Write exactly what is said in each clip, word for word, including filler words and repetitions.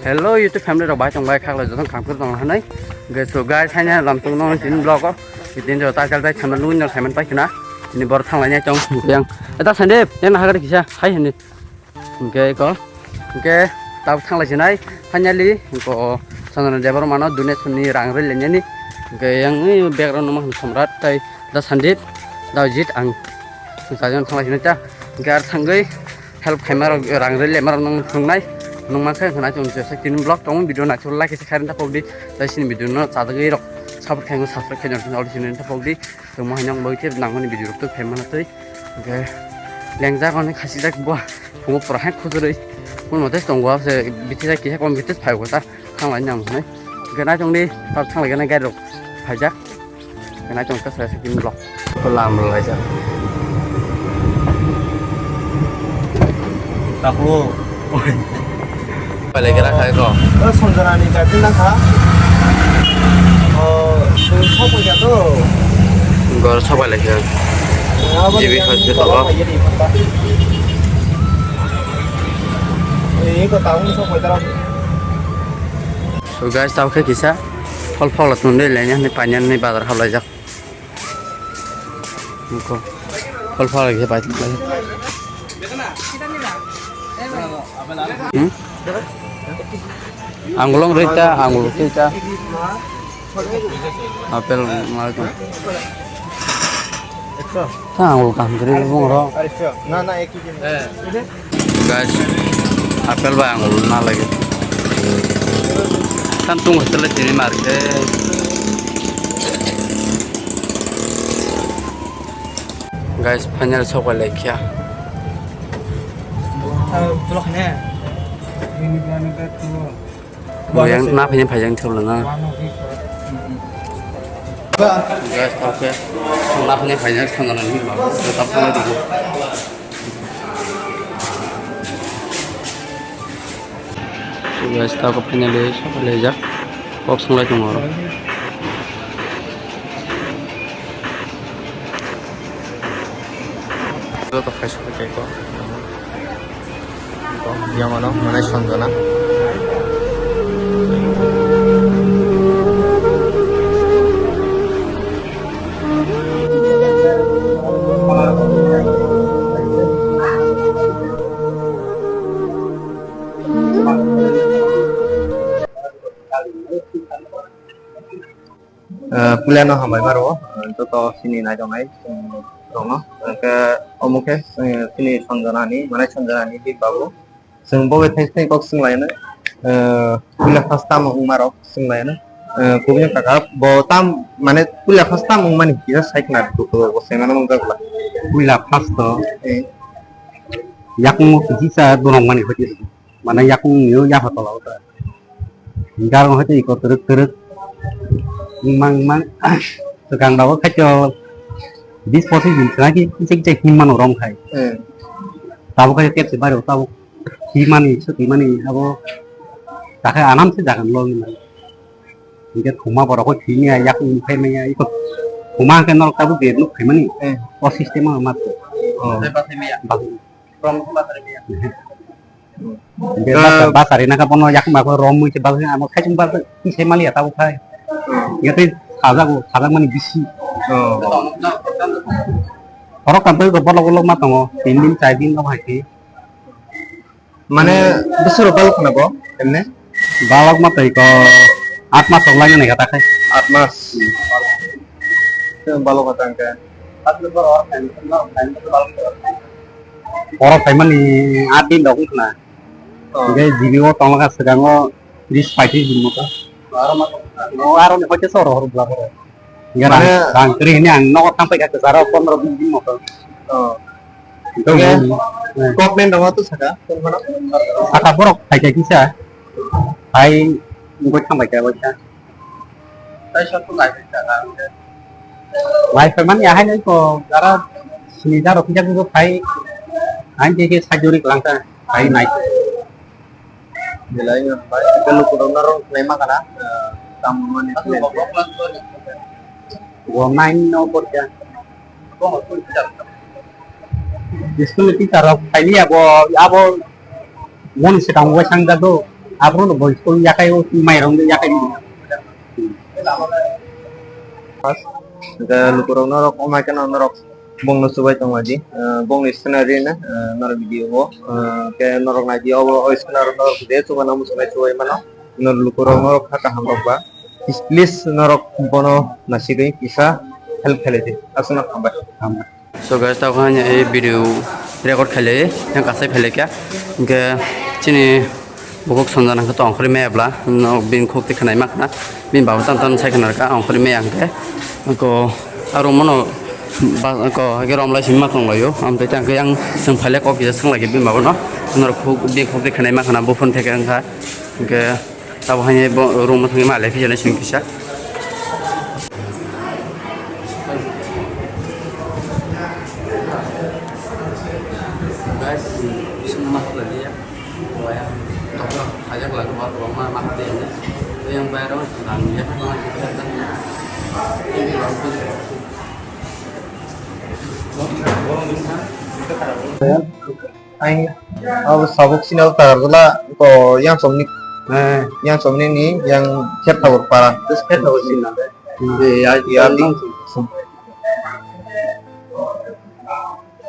Hello YouTube family rok, bai tong bai khaklo joto khamkir tong hanai. Ge so guys, haina lam tong nong tin vlog o. Tin jo ta chal tai khana lu nor saiman pai khna. Ni bor thang lai nai tong yang. Eta Sandeep, yang hagar kisa hai hani. Oke ko. Oke, tab thang lai sinai. Finally ko sana debar mano dune suni rang ril ni. Oke, yang ni background no mah Samrat tai da Sandeep da Jit ang. Sajon thang lai sinai ta. Oke, ar thangwi help khaima rok, rang rwlema rok nang thungnai. Nung mankha khna chwng jesa tini vlog tong video naisuk like se khairenta pokdi. Tai sini video no chadagwi rok support khaingo, subscribe khaingo, all sini ta pokdi. Tongma haino ang bagwi khe nangmani video rok twi phaima na twi. Oke. Lengjak oni khasi jak bo. Phungo pura hai khujurwi. Phungo tei tongo se bithi jak kisa kom bithi phai ko ta. Thang lai nang nai. Oke, nai tongdi. Thang lai gana gari rok phaijak. Kena chong ka sa sikin block. Ko lam lai ja. Taku. Pale kera khai ko. O Sanjana ni gari na kha. O, tu sok ko ja to. Gor sok pale khe. Jibi khoj to ko. Ei ko taung sok ko ja. So guys, tao khe kisa phol phol tong dei laini hani painani ni bazar hap laijak. Nukho. Phol phol khe pai lai. Hmm? Angulong rita, angul kita. Apple malaikum. Tha angul kaham kwrwi bung oro. Na, na, ek kg. Guys, apple bai angul na lagi. Kan tung hotel tini market. Guys, final sok lai kya. Tulok ne. Yang na phai phai yang thula na. Guys, okay. Na phai phai yang thula na ni ma. Tetap sama dulu. So guys, tako finally sok lai jak. Kok sung lai tong oro. Joto khai sok kai ko. Yang ano manai Sanjana. Eh, puilano hambai maro, eh, joto sini naitongnai, chwng rokno. Hwnkhe omo khe, eh, sini Sanjana ni, manai Sanjana ni big babu. Chwng bo bai thaisni kok swng lai no. Eh, puila first tamo wngma rok swng lai no. Eh, kubui kaka bo tam, mane puila first tamo wngmani kisa sai khna dukhu bo swngna nang jakla. Puila first to, eh, yakung kisa dorong mani hoti. Mane yakung nio ya hotola ota. Garong hoite iko twrwk twrwk. Mang mang swkang dago khaito bis pochis din swkang ki kichik kichik him mano rong khai. Hmm. Tabuk khai kep se baro tabuk himani swtwi mani abo takhai anam se jagan lo ni. Hingke thuma borok koi thini ya yakung khai maya iko thuma hingke norok tabuk je nuk khai mani. Hmm. O system o mat. Oh. Bas. Rom basari ya. Hingke Eh, basa, basari nangka bono yakma ko rom mui se basa amo khai chung basa kise mali ya tabuk khai. Hmm. Hingke tei sajago, sajak mani bisi. Oh. Borok kan tei borok bolok ma tongo, tin din, char din no hai khe. Mane bwswk rok balok khna bo, emne? Balok ma tei ko aat mas rok lai nai kha ta khai. Aat mas. Balok kha ta hingke. Borok phaimani aat din rok wngkha na. Oh. Hingke G B o tongkha swkango tris paitris din moto. O aro ni hoite soro horo bla horo. Hingke rang, mane rang kwrwi hwnwi ang nogo thang paikha kwcharo pondro bis din moto. Oh. Hingke hingke bo, eh. Government rok to saka, tongphano? Saka borok phaikha kisa. Hai, wngwi thang paikha waisa. Tai sot to lai paikha, ah, hingke. Lai phaimani ahai nai ko jara sini jaro kisa kisa phai. Ang khe khe sajori kwlangkha phai nai. Belai no bai khe lukurok narwk khlai ma kana, eh, tamo mani khlai. Bo nine no porkha. School ni teacher rok phailiya bo, abo moni swkang bai sangjak do. Aphuru no boi school yakai o mai rong yakai. Hwnkhe lukurok norok omai kheno norok bongno chubai tonglaidi, ah, bongni scenery no, ah, norok video o, ah, khe norok naidi obo o scenery norok je chubana muchungnai chubai mano, norok lukurok norok kha kaham rok ba, please norok bono nasigwi kisa help khlaidi, aswkno hambai. So guys, tabuk haino ei video record khailai, yang kasai phailaikha. Hwnkhe chini bukhuk Sanjana khe tong khorwi maya bla, no bini khuk twi khwnai ma khna, bini baba tang tang sai khna rwkha, ong khorwi maya hwnkhe. Ko aro mono ba ko hage romlai simi ma tonglaio, amtwi tang khe yang chwng phailai kok kisa swnglai khe bini baba no, norok khuk, bini khuk twi khwnai ma khna, bo phone theke wngkha. Hwnkhe Tabuk haino bo room o thangwi ma le phiyana simi kisa. Guys, sini ma khwlai ya. Waya. Tokra hajak la ko ma ma de ne. Yang bayar on dan ya. Ang abo sabuk sini abo tagar jala ko yang somni, eh, yang somni ni yang kher tabur para. Kher tabur sini. Hmm. Ya, ya, di.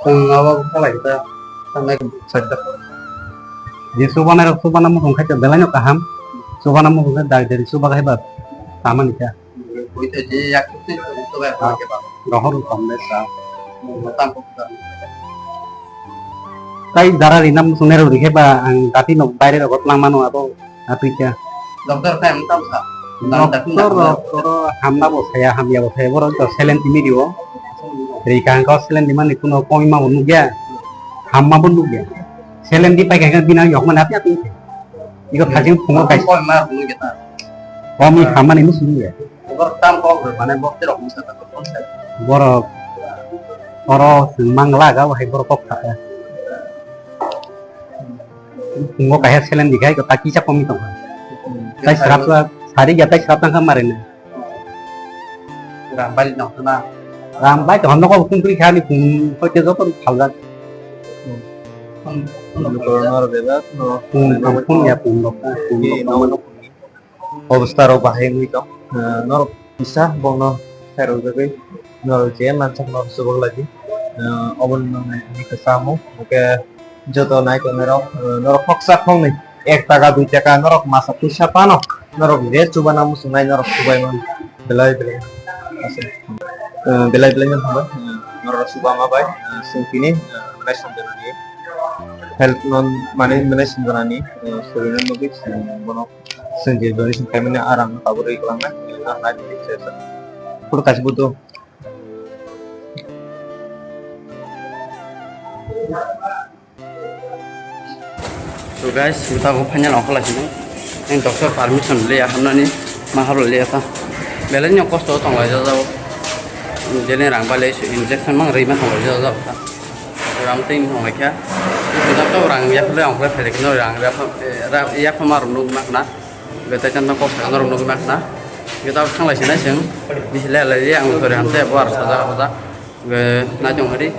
Ang abo khalai ta. Tangai sakta. Di subana rok subana mukhung khai ta belai no kaham. Subana mukhung khai dai dai suba khai ba. Tamani kha. Rohor rok tong le sa. Tai dara rinam sunero rikhe ba ang dati no baire rogo tlang mano abo atwi kha. Doctor khai ang tamo sa. Doctor rok oro hamna bo saya hamya bo saya borok to silent timi dio. Ri kang ko silent di mani kuno koi ma bo nugya. Hamma bo nugya. Silent di pai kha bina yok mani api api. Iko thajing phungo kai. Koi ma bo nugya ta. Komi hamani no sini ya. Borok tam kok rw mane borok terok misa ta kok sa. Borok oro mangla ga hai borok kok sa. Ngo kahya selen dikhai ko taki cha komi tong. Tai srap sari ya tai srap tang kha mare na. Ram bari nong na. Ram bai to hando ko kung kri khani kung ko te joto phalga. Kung kung ya kung kung. Obostha rok bahai wngwi tong. Ah, norok kisa bongno khairok jagwi norok je mansak norok chubak laidi. Ah, oboni nangni kisa samung, hwnkhe joto nai tongnai rok, ah, norok khoksa khoknwi ek taka dui taka norok masa puisa phano norok je chubana muchungnai norok chubai mano belai belai. Ah, belai belai no hambai, ah, norok chuba ma bai, ah, chwng tini, ah, naisong belani health no manwi naisong belani, ah, sorirno nugwi chwng bono. Chwng je donation khaimani ah rang no tabuk rwi kwlangnai, nai se se. Phuru kaisa budo. So guys, tabuk final ongkhorlai sini. Ang doctor permission le hamnani ma habo le ta. Belai no kosto tonglai jajao. Jene rang bai le injection mang rwi ma tonglai jajao ta. Rang twi wng tong lai kha. Doctor rang yak le ongkhorlai phai le khe no rang yak yak ma rw nugwi ma khna. Hwnkhe tei tei kok sakha norok nugwi mankha na. Hwnkhe tabuk thanglai sinai chwng. Bisi le lai ang sori hamse bo aro sajak sajak. Hwnkhe nai tong hadi.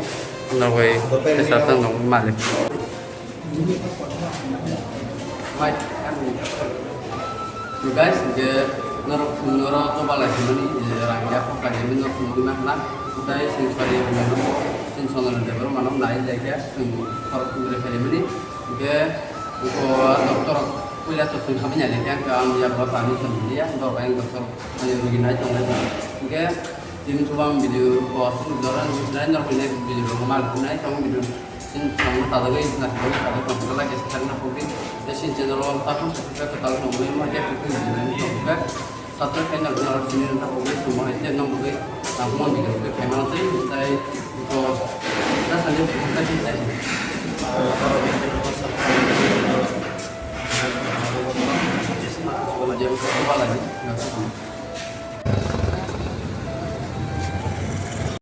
Norok bai tei sar tang nong malik. Guys, hwnkhe norok norok to balai sinani rang ya kok kani norok nugwi mankha na. Tei chwng sori hwnkhe chwng sonol de boro mano nai jai khe chwng khorok tungri khaimani. Hwnkhe iko doctor puila to thwng khamani ani khe ang ya bo permission liya, bo ang doctor ani rogi nai tonglai. Hwnkhe tini chuba ang video ko aswk jora nai norok ni video rok mal nai tong video sin tong ta dagwi na ko ta dagwi tong la ke sa na ko bi. Te sin channel o ta ko subscribe ta ko mo ma ke ko video nai tong ka. Subscribe channel na sini na ko bi mo hai te nong bi. Ta mo video ke khaimani tei ko ta sani ko ta ki.